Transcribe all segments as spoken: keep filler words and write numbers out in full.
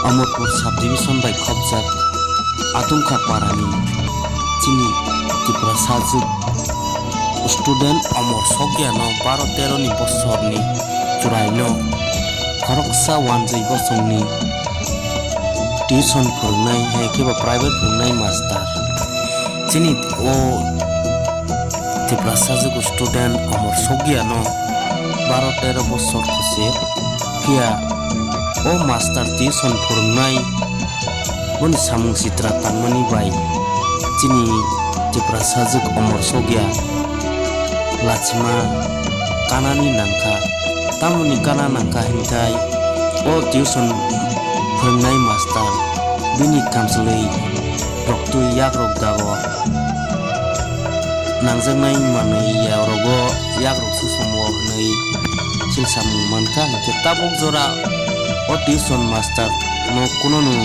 Amarpur subdivision bai khopjak Adungkha parani chini Tiprasa jwk student Amar Sokya no baro tero ni bosorni chwraino khoroksa wanjwi bosongni tuition phwrwngnai hai khe bo private phwrwngnai master. Chini o Tiprasa jwk student Amar Sokya no baro tero bosor khose phiya o master tuition phwrwngnai boni samung sitra tangmani bai chini Tiprasa jwk Amar Sokya lachima kanani nangkha. Tamoni kana nangkha hinkhai o tuition phwrwngnai master bini kamchwlwi roktwi yakrok dago. Nangjaknai manwi yarogo yakrok susomo hwnwi silsamung mankha, hinkhe tabuk jora o tuition master no kunono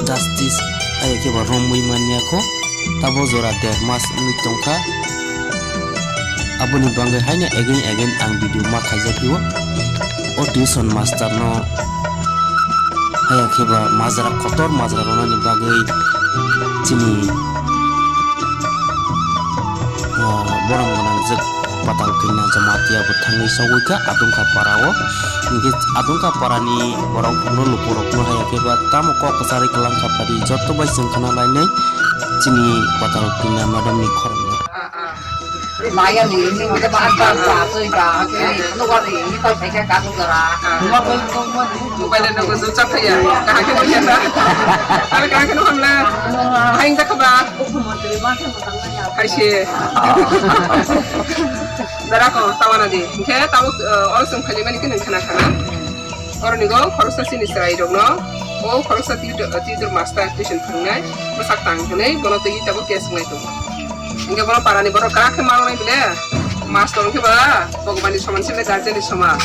justice aya khe ba romwi manya kho. Tabuk jora der mas wngwi tongkha. Aboni bagwi haino again again ang video ma khaijak phio. O tuition master no haya khe ba majra kotor majra rwnani bagwi chini, ah, borom gwnang jwk Patal Kanya Jamatia bo thangwi sogwi kha Adungkha para o. Hinkhe Adungkha para ni borok no luku rok no haya khe ba tamo kok kwcharwi kwlang kha pari joto bai chwng khna lainai chini Patal Kanya madam ni khorang no. Maya ni ni ni ba ba ba soi ba ni no wa ni ni ko sai ka ka ko ra. Mobile no ko cha thaya. Ka ha ke ni ba. Ar ka ke no hamla. Hain da ka ba. Hai se. Dara ko tawana di. Ke tawo, eh, oro sung khali mani ke nang khana khana. Oroni go khoroksa chini chwrairokno, o khoroksa tutor, tutor master tuition phwrwngnai bwsak tang hwnwi bono twi tabuk case wngnai tongo. Hinkhe bono parani borok kwrak khe ma wngnai bile, master wngkhe ba Bhagwanni soman se bile guardianni soman.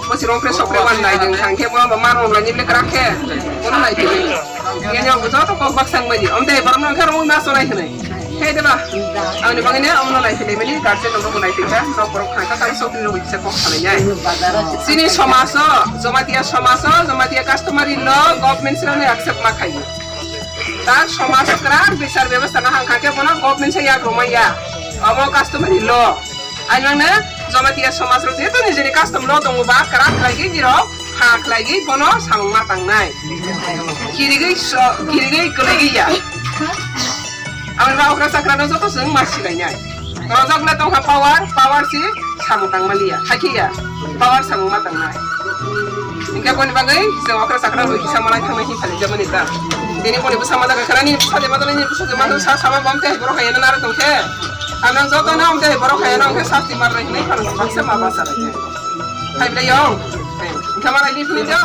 Bo chwrwng khe sokre wan nai nwng thang khe bono bo ma rwng laini bile kwrak khe bono nai twi. Hinkhe joto kok baksa wngmani, omo tei borokno wngkhe rwngwi ma chonai hwnwi. Khe de ba? Aboni bagwi ne omono nai philai mani guardian rok bo nai philai kha, nok borok thang kha, tamo sokri rok kisa kok salai nai. Chini somajo, Jamatia somajo, Jamatia customary law government srani accept ma khaio. Ta somajo kwrak bichar bebostha no hang kha khe bono government se yak rwmai ya. Omo customary law. Ani mangna Jamatia somaj rok jehetu nijini custom law tongo ba kwrak khlai khe nirok ha khlai khe bono samung ma tangnai. Kirigwi so, kirigwi kwlwigwi ya. Aboni ba okra chakra no joto chwng ma silainai. Rojak le tongkha power, power si samung tang maliya. Hakhe ya, power samung ma tangnai. Hinkhe boni bagwi chwng okra chakra bai kisa malai thangnai hi phali jamani ta. Tini boni bwsa ma jaga khana ni bwsa de ma dole ni bwsa de ma sa sama bom te borok hai na nara tongkhe. Ano joto no amte borok hai no khe sasti mar rai hinai phano baksa ma basa rai. Hai bile yo. Hinkhe malai ni phini jo.